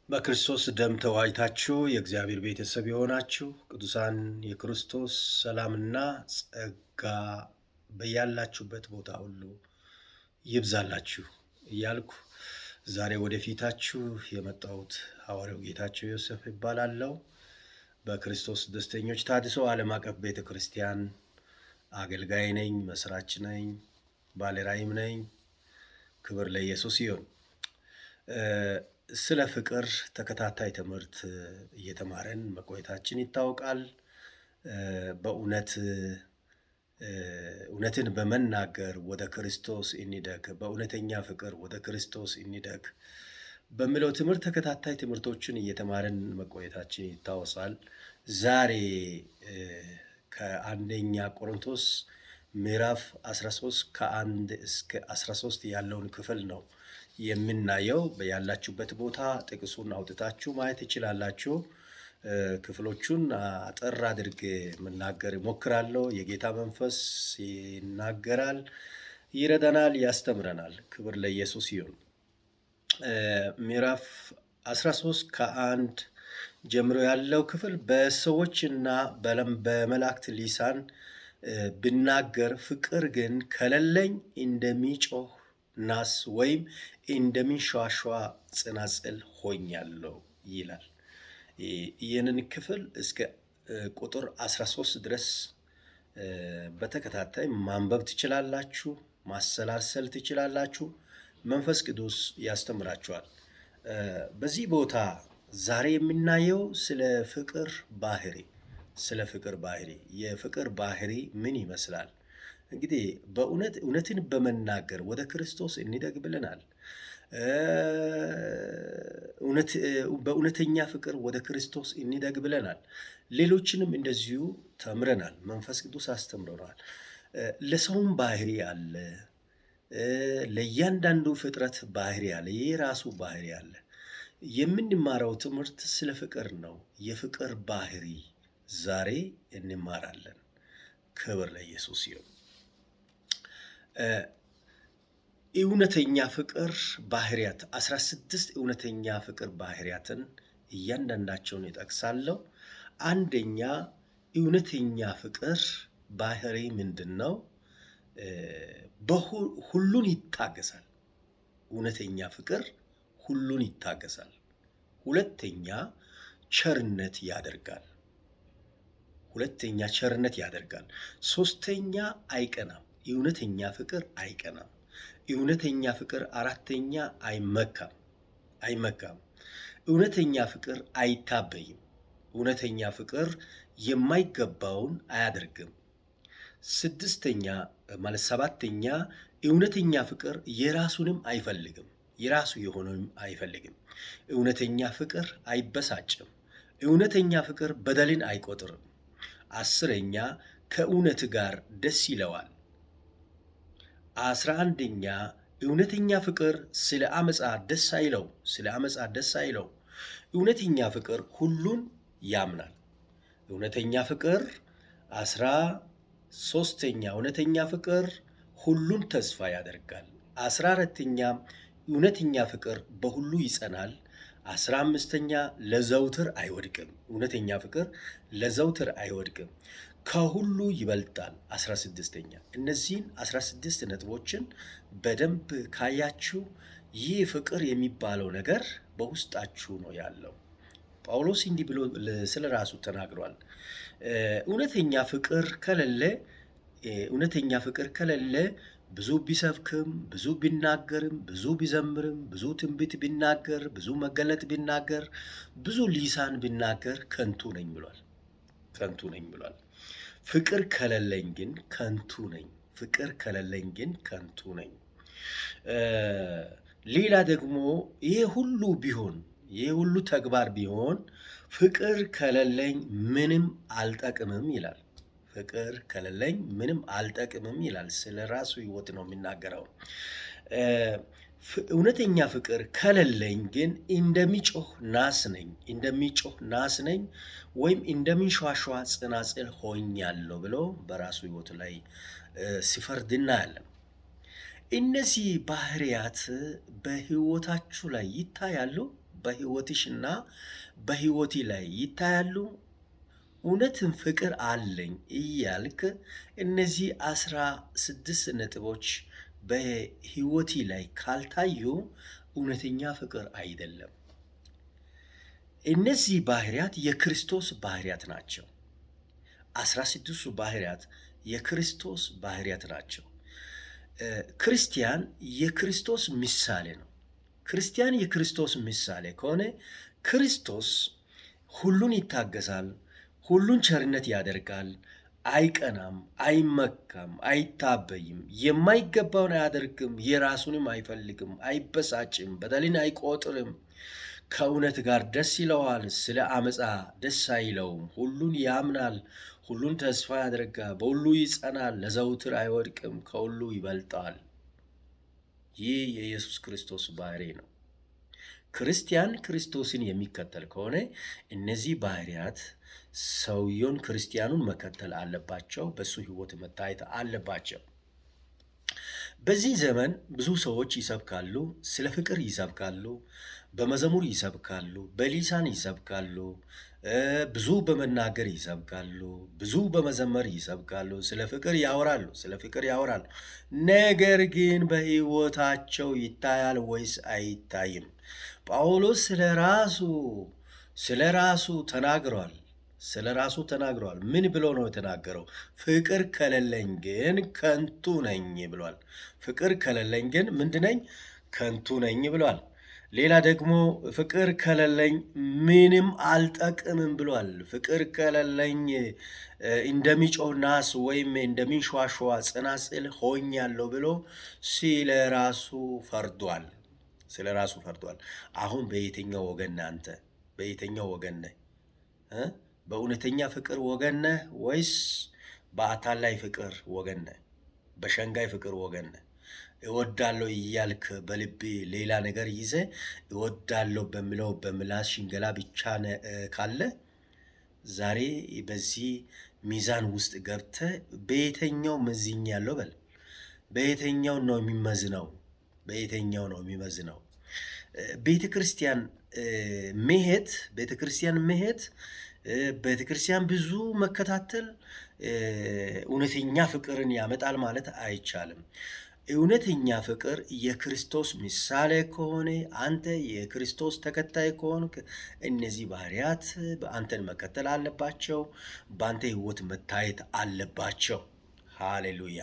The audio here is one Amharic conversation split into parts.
በክርስቶስ ደም ተዋጅታችሁ የእግዚአብሔር ቤተሰብ የሆናችሁ ቅዱሳን የክርስቶስ ሰላምና ጸጋ በያላችሁበት ቦታ ሁሉ ይብዛላችሁ እያልኩ ዛሬ ወደፊታችሁ የመጣሁት ሐዋርያው ጌታቸው ዮሴፍ ይባላለሁ። በክርስቶስ ደስተኞች ታድሶ ዓለም አቀፍ ቤተ ክርስቲያን አገልጋይ ነኝ፣ መስራች ነኝ፣ ባለራዕይም ነኝ። ክብር ለኢየሱስ ይሁን። ስለ ፍቅር ተከታታይ ትምህርት እየተማረን መቆየታችን ይታወቃል። በእውነት እውነትን በመናገር ወደ ክርስቶስ እንደግ፣ በእውነተኛ ፍቅር ወደ ክርስቶስ እንደግ በሚለው ትምህርት ተከታታይ ትምህርቶችን እየተማረን መቆየታችን ይታወሳል። ዛሬ ከአንደኛ ቆሮንቶስ ምዕራፍ 13 ከ1 እስከ 13 ያለውን ክፍል ነው የምናየው። ያላችሁበት ቦታ ጥቅሱን አውጥታችሁ ማየት ትችላላችሁ። ክፍሎቹን አጠር አድርጌ መናገር እሞክራለሁ። የጌታ መንፈስ ይናገራል፣ ይረዳናል፣ ያስተምረናል። ክብር ለኢየሱስ ይሁን። ምዕራፍ 13 ከ1 ጀምሮ ያለው ክፍል በሰዎችና በመላእክት ሊሳን ብናገር ፍቅር ግን ከሌለኝ እንደሚጮህ ናስ ወይም እንደሚንሿሿ ጽናጽል ሆኛለሁ ይላል። ይህንን ክፍል እስከ ቁጥር 13 ድረስ በተከታታይ ማንበብ ትችላላችሁ፣ ማሰላሰል ትችላላችሁ። መንፈስ ቅዱስ ያስተምራችኋል። በዚህ ቦታ ዛሬ የምናየው ስለ ፍቅር ባህሪ፣ ስለ ፍቅር ባህሪ፣ የፍቅር ባህሪ ምን ይመስላል? እንግዲህ በእውነት እውነትን በመናገር ወደ ክርስቶስ እንደግ ብለናል። በእውነተኛ ፍቅር ወደ ክርስቶስ እንደግ ብለናል። ሌሎችንም እንደዚሁ ተምረናል። መንፈስ ቅዱስ አስተምረናል። ለሰውም ባህሪ አለ። ለእያንዳንዱ ፍጥረት ባህሪ አለ። የራሱ ባህሪ አለ። የምንማረው ትምህርት ስለ ፍቅር ነው። የፍቅር ባህሪ ዛሬ እንማራለን። ክብር ለኢየሱስ ይሁን። እውነተኛ ፍቅር ባህሪያት 16 እውነተኛ ፍቅር ባህሪያትን እያንዳንዳቸውን እጠቅሳለሁ። አንደኛ እውነተኛ ፍቅር ባህሪ ምንድን ነው? ሁሉን ይታገሳል። እውነተኛ ፍቅር ሁሉን ይታገሳል። ሁለተኛ ቸርነት ያደርጋል። ሁለተኛ ቸርነት ያደርጋል። ሶስተኛ አይቀናም። እውነተኛ ፍቅር አይቀናም። እውነተኛ ፍቅር አራተኛ አይመካም አይመካም። እውነተኛ ፍቅር አይታበይም። እውነተኛ ፍቅር የማይገባውን አያደርግም። ስድስተኛ ማለት ሰባተኛ እውነተኛ ፍቅር የራሱንም አይፈልግም። የራሱ የሆነውንም አይፈልግም። እውነተኛ ፍቅር አይበሳጭም። እውነተኛ ፍቅር በደልን አይቆጥርም። 10ኛ ከእውነት ጋር ደስ ይለዋል። 11ኛ እውነተኛ ፍቅር ስለ አመፃ ደስ አይለው። ስለ አመፃ ደስ አይለው። እውነተኛ ፍቅር ሁሉን ያምናል። እውነተኛ ፍቅር 13ኛ እውነተኛ ፍቅር ሁሉን ተስፋ ያደርጋል። 14ኛ እውነተኛ ፍቅር በሁሉ ይጸናል። 15ኛ ለዘውትር አይወድቅም። እውነተኛ ፍቅር ለዘውትር አይወድቅም፣ ከሁሉ ይበልጣል። 16ኛ እነዚህን 16 ነጥቦችን በደንብ ካያችሁ ይህ ፍቅር የሚባለው ነገር በውስጣችሁ ነው ያለው። ጳውሎስ እንዲህ ብሎ ስለ ራሱ ተናግሯል። እውነተኛ ፍቅር ከሌለ እውነተኛ ፍቅር ከሌለ ብዙ ቢሰብክም፣ ብዙ ቢናገርም፣ ብዙ ቢዘምርም፣ ብዙ ትንቢት ቢናገር፣ ብዙ መገለጥ ቢናገር፣ ብዙ ሊሳን ቢናገር ከንቱ ነኝ ብሏል። ከንቱ ነኝ ብሏል። ፍቅር ከሌለኝ ግን ከንቱ ነኝ። ፍቅር ከሌለኝ ግን ከንቱ ነኝ። ሌላ ደግሞ ይሄ ሁሉ ቢሆን፣ ይሄ ሁሉ ተግባር ቢሆን ፍቅር ከሌለኝ ምንም አልጠቅምም ይላል። ፍቅር ከሌለኝ ምንም አልጠቅምም ይላል። ስለ ራሱ ሕይወት ነው የሚናገረው። እውነተኛ ፍቅር ከሌለኝ ግን እንደሚጮህ ናስ ነኝ፣ እንደሚጮህ ናስ ነኝ ወይም እንደሚንሿሿ ጽናጽል ሆኛለሁ ብሎ በራሱ ሕይወት ላይ ሲፈርድ እናያለን። እነዚህ ባህሪያት በሕይወታችሁ ላይ ይታያሉ? በሕይወትሽና በሕይወቴ ላይ ይታያሉ? እውነትን ፍቅር አለኝ እያልክ እነዚህ 16 ነጥቦች በሕይወቴ ላይ ካልታዩ እውነተኛ ፍቅር አይደለም። እነዚህ ባህሪያት የክርስቶስ ባህሪያት ናቸው። 16ቱ ባህሪያት የክርስቶስ ባህሪያት ናቸው። ክርስቲያን የክርስቶስ ምሳሌ ነው። ክርስቲያን የክርስቶስ ምሳሌ ከሆነ ክርስቶስ ሁሉን ይታገሳል፣ ሁሉን ቸርነት ያደርጋል፣ አይቀናም፣ አይመካም፣ አይታበይም፣ የማይገባውን አያደርግም፣ የራሱንም አይፈልግም፣ አይበሳጭም፣ በደልን አይቆጥርም፣ ከእውነት ጋር ደስ ይለዋል፣ ስለ አመፃ ደስ አይለውም፣ ሁሉን ያምናል፣ ሁሉን ተስፋ ያደርጋል፣ በሁሉ ይጸናል፣ ለዘውትር አይወድቅም፣ ከሁሉ ይበልጣል። ይህ የኢየሱስ ክርስቶስ ባህሪ ነው። ክርስቲያን ክርስቶስን የሚከተል ከሆነ እነዚህ ባህሪያት ሰውየውን ክርስቲያኑን መከተል አለባቸው፣ በሱ ሕይወት መታየት አለባቸው። በዚህ ዘመን ብዙ ሰዎች ይሰብካሉ፣ ስለ ፍቅር ይሰብካሉ፣ በመዝሙር ይሰብካሉ፣ በሊሳን ይሰብካሉ፣ ብዙ በመናገር ይሰብካሉ፣ ብዙ በመዘመር ይሰብካሉ፣ ስለ ፍቅር ያወራሉ፣ ስለ ፍቅር ያወራሉ። ነገር ግን በሕይወታቸው ይታያል ወይስ አይታይም? ጳውሎስ ስለ ራሱ ተናግሯል። ስለ ራሱ ተናግሯል። ምን ብሎ ነው የተናገረው? ፍቅር ከሌለኝ ግን ከንቱ ነኝ ብሏል። ፍቅር ከሌለኝ ግን ምንድነኝ? ከንቱ ነኝ ብሏል። ሌላ ደግሞ ፍቅር ከሌለኝ ምንም አልጠቅምም ብሏል። ፍቅር ከሌለኝ እንደሚጮህ ናስ ወይም እንደሚንሿሿ ጽናጽል ሆኛለሁ ብሎ ስለ ራሱ ፈርዷል። ስለ ራሱ ፈርዷል። አሁን በየትኛው ወገን ነህ አንተ? በየትኛው ወገን ነህ? በእውነተኛ ፍቅር ወገን ነህ ወይስ በአታላይ ፍቅር ወገን ነህ? በሸንጋይ ፍቅር ወገን ነህ? እወዳለሁ እያልክ በልቤ ሌላ ነገር ይዘህ እወዳለሁ በሚለው በምላስ ሽንገላ ብቻ ካለ፣ ዛሬ በዚህ ሚዛን ውስጥ ገብተህ በየትኛው መዝኛለሁ በል። በየትኛው ነው የሚመዝነው? በየትኛው ነው የሚመዝነው? ቤተ ክርስቲያን መሄድ፣ ቤተ ክርስቲያን መሄድ፣ ቤተ ክርስቲያን ብዙ መከታተል እውነተኛ ፍቅርን ያመጣል ማለት አይቻልም። እውነተኛ ፍቅር የክርስቶስ ምሳሌ ከሆነ፣ አንተ የክርስቶስ ተከታይ ከሆንክ፣ እነዚህ ባህሪያት በአንተን መከተል አለባቸው፣ በአንተ ሕይወት መታየት አለባቸው። ሃሌሉያ።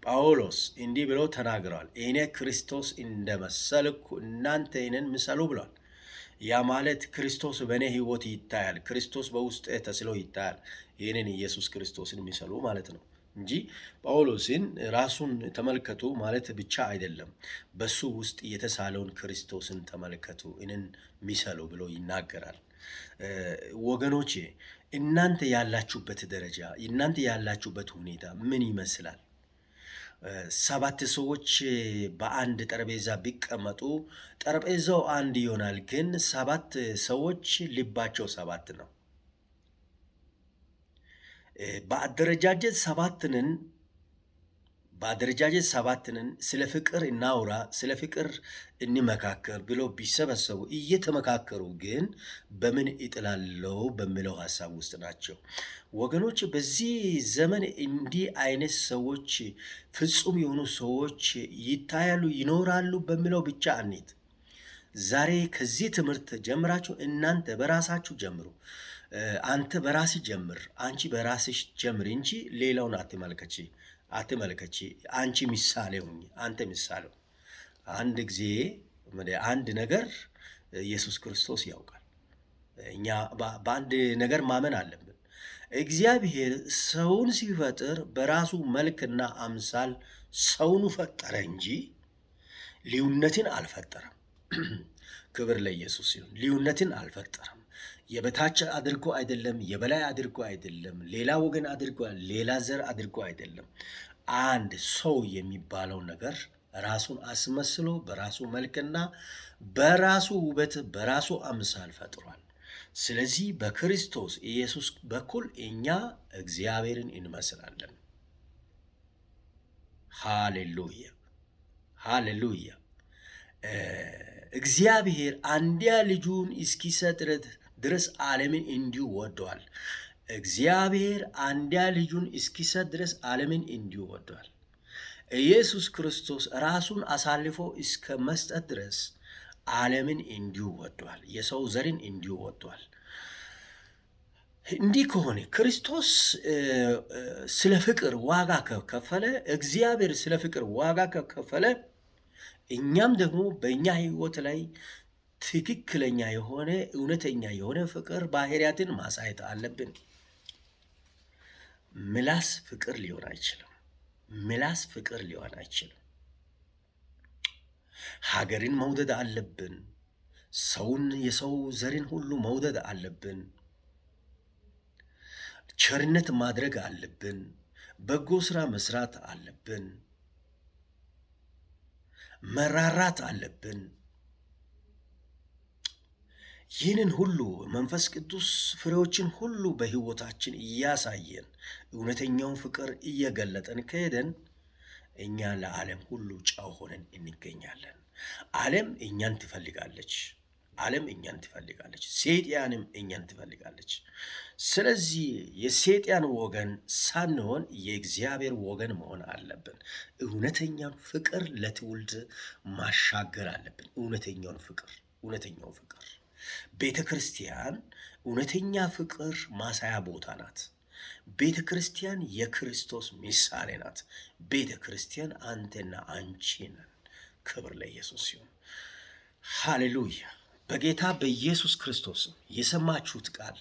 ጳውሎስ እንዲህ ብሎ ተናግረዋል። እኔ ክርስቶስ እንደመሰልኩ እናንተ እኔን ምሰሉ ብሏል። ያ ማለት ክርስቶስ በእኔ ሕይወት ይታያል። ክርስቶስ በውስጤ ተስሎ ይታያል። ይህንን ኢየሱስ ክርስቶስን ምሰሉ ማለት ነው እንጂ ጳውሎስን ራሱን ተመልከቱ ማለት ብቻ አይደለም። በሱ ውስጥ የተሳለውን ክርስቶስን ተመልከቱ፣ እኔን ምሰሉ ብሎ ይናገራል። ወገኖቼ፣ እናንተ ያላችሁበት ደረጃ፣ እናንተ ያላችሁበት ሁኔታ ምን ይመስላል? ሰባት ሰዎች በአንድ ጠረጴዛ ቢቀመጡ ጠረጴዛው አንድ ይሆናል፣ ግን ሰባት ሰዎች ልባቸው ሰባት ነው። በአደረጃጀት ሰባት ነን፣ በአደረጃጀት ሰባት ነን፣ ስለ ፍቅር እናውራ፣ ስለ ፍቅር እንመካከር ብሎ ቢሰበሰቡ እየተመካከሩ ግን በምን እጥላለው በሚለው ሀሳብ ውስጥ ናቸው። ወገኖች፣ በዚህ ዘመን እንዲህ አይነት ሰዎች፣ ፍጹም የሆኑ ሰዎች ይታያሉ፣ ይኖራሉ በሚለው ብቻ አንሂድ። ዛሬ ከዚህ ትምህርት ጀምራችሁ እናንተ በራሳችሁ ጀምሩ። አንተ በራስህ ጀምር፣ አንቺ በራስሽ ጀምሪ እንጂ ሌላውን አትመልከቺ፣ አትመልከቺ። አንቺ ምሳሌ ሁኚ፣ አንተ ምሳሌ ሁን። አንድ ጊዜ አንድ ነገር ኢየሱስ ክርስቶስ ያውቃል። እኛ በአንድ ነገር ማመን አለብን። እግዚአብሔር ሰውን ሲፈጥር በራሱ መልክና አምሳል ሰውን ፈጠረ እንጂ ልዩነትን አልፈጠረም። ክብር ለኢየሱስ ይሁን። ልዩነትን አልፈጠረም። የበታች አድርጎ አይደለም፣ የበላይ አድርጎ አይደለም፣ ሌላ ወገን አድርጎ፣ ሌላ ዘር አድርጎ አይደለም። አንድ ሰው የሚባለው ነገር ራሱን አስመስሎ በራሱ መልክና በራሱ ውበት በራሱ አምሳል ፈጥሯል። ስለዚህ በክርስቶስ ኢየሱስ በኩል እኛ እግዚአብሔርን እንመስላለን። ሃሌሉያ፣ ሃሌሉያ። እግዚአብሔር አንድያ ልጁን እስኪሰጥ ድረስ ዓለምን እንዲሁ ወዷል። እግዚአብሔር አንድያ ልጁን እስኪሰጥ ድረስ ዓለምን እንዲሁ ወዷል። ኢየሱስ ክርስቶስ ራሱን አሳልፎ እስከ መስጠት ድረስ ዓለምን እንዲሁ ወዷል። የሰው ዘርን እንዲሁ ወዷል። እንዲህ ከሆነ ክርስቶስ ስለ ፍቅር ዋጋ ከከፈለ፣ እግዚአብሔር ስለ ፍቅር ዋጋ ከከፈለ፣ እኛም ደግሞ በእኛ ሕይወት ላይ ትክክለኛ የሆነ፣ እውነተኛ የሆነ ፍቅር ባህሪያትን ማሳየት አለብን። ምላስ ፍቅር ሊሆን አይችልም። ምላስ ፍቅር ሊሆን አይችልም። ሀገርን መውደድ አለብን። ሰውን፣ የሰው ዘርን ሁሉ መውደድ አለብን። ቸርነት ማድረግ አለብን። በጎ ስራ መስራት አለብን። መራራት አለብን። ይህንን ሁሉ መንፈስ ቅዱስ ፍሬዎችን ሁሉ በሕይወታችን እያሳየን፣ እውነተኛውን ፍቅር እየገለጠን ከሄደን እኛ ለዓለም ሁሉ ጨው ሆነን እንገኛለን። ዓለም እኛን ትፈልጋለች። ዓለም እኛን ትፈልጋለች። ሰይጣንም እኛን ትፈልጋለች። ስለዚህ የሰይጣን ወገን ሳንሆን የእግዚአብሔር ወገን መሆን አለብን። እውነተኛውን ፍቅር ለትውልድ ማሻገር አለብን። እውነተኛውን ፍቅር፣ እውነተኛውን ፍቅር። ቤተ ክርስቲያን እውነተኛ ፍቅር ማሳያ ቦታ ናት። ቤተ ክርስቲያን የክርስቶስ ምሳሌ ናት። ቤተ ክርስቲያን አንተና አንቺ ነን። ክብር ለኢየሱስ ይሁን። ሃሌሉያ። በጌታ በኢየሱስ ክርስቶስ የሰማችሁት ቃል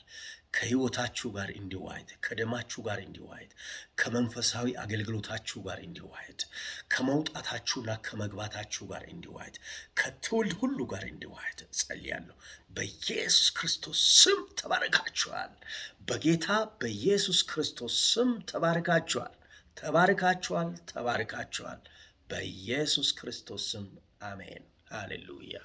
ከሕይወታችሁ ጋር እንዲዋሃድ፣ ከደማችሁ ጋር እንዲዋሃድ፣ ከመንፈሳዊ አገልግሎታችሁ ጋር እንዲዋሃድ፣ ከመውጣታችሁና ከመግባታችሁ ጋር እንዲዋሃድ፣ ከትውልድ ሁሉ ጋር እንዲዋሃድ ጸልያለሁ። በኢየሱስ ክርስቶስ ስም ተባርካችኋል። በጌታ በኢየሱስ ክርስቶስ ስም ተባርካችኋል። ተባርካችኋል። ተባርካችኋል። በኢየሱስ ክርስቶስ ስም አሜን። ሃሌሉያ።